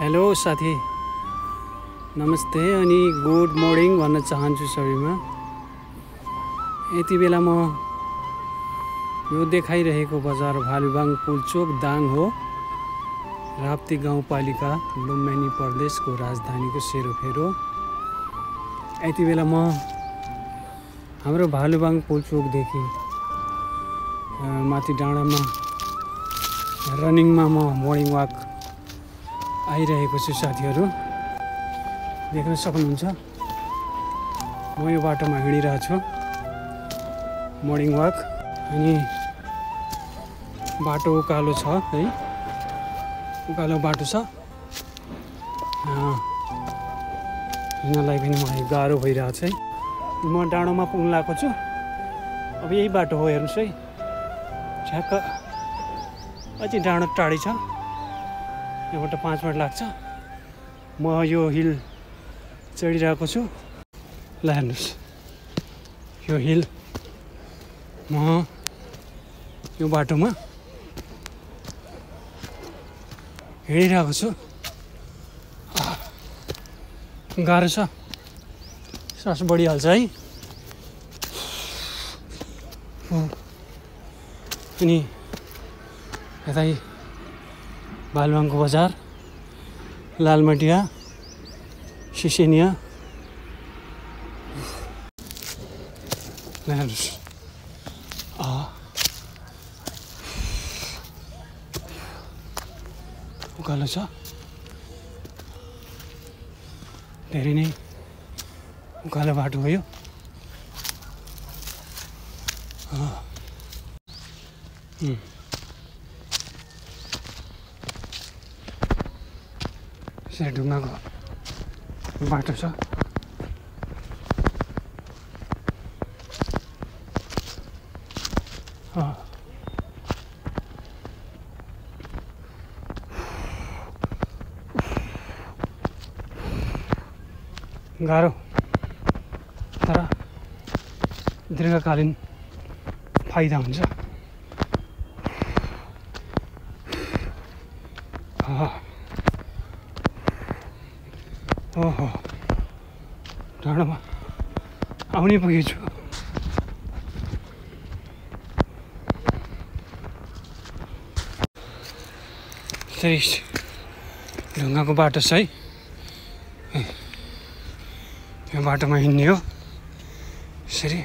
Hello साथी, नमस्ते अनि गुड मर्निङ भन्न चाहन्छु सबैमा। यति बेला म यो देखाइरहेको बजार भालुबाङ पुल्चोक दाङ हो। राप्ती गाउँपालिका लुम्बिनी प्रदेशको राजधानीको सेरोफेरो। यति बेला म हाम्रो भालुबाङ पुल्चोकदेखि माथि डाँडामा रनिङमा म मर्निङ वाक आइरहेको छु। साथीहरू देख्न सक्नुहुन्छ, म यो बाटोमा हिँडिरहेको छु मर्निङ वाक। अनि बाटो उकालो छ है, उकालो बाटो छ। हिँड्नलाई पनि मलाई गाह्रो भइरहेको छ है। म डाँडोमा पुग्न लागेको छु। अब यही बाटो हो, हेर्नुहोस् है, ठ्याक्क अझै डाँडो टाढै छ। यहाँबाट 5 मिनट लाग्छ। म यो हिल चढिरहेको छु। ल हेर्नुहोस्, यो हिल म यो बाटोमा हिँडिरहेको छु। गाह्रो छ, सास बढिहाल्छ है। अनि यतै भालुबाङको बजार, लालमटिया, सिसेनिया। हेर्नुहोस्, उकालो छ, धेरै नै उकालो बाटो हो यो। यसरी ढुङ्गाको बाटो छ। गाह्रो तर दीर्घकालीन फाइदा हुन्छ। ओहो, डाँडोमा आउनै पुगेछु। यसरी ढुङ्गाको बाटो छ है, यो बाटोमा हिँड्ने हो यसरी।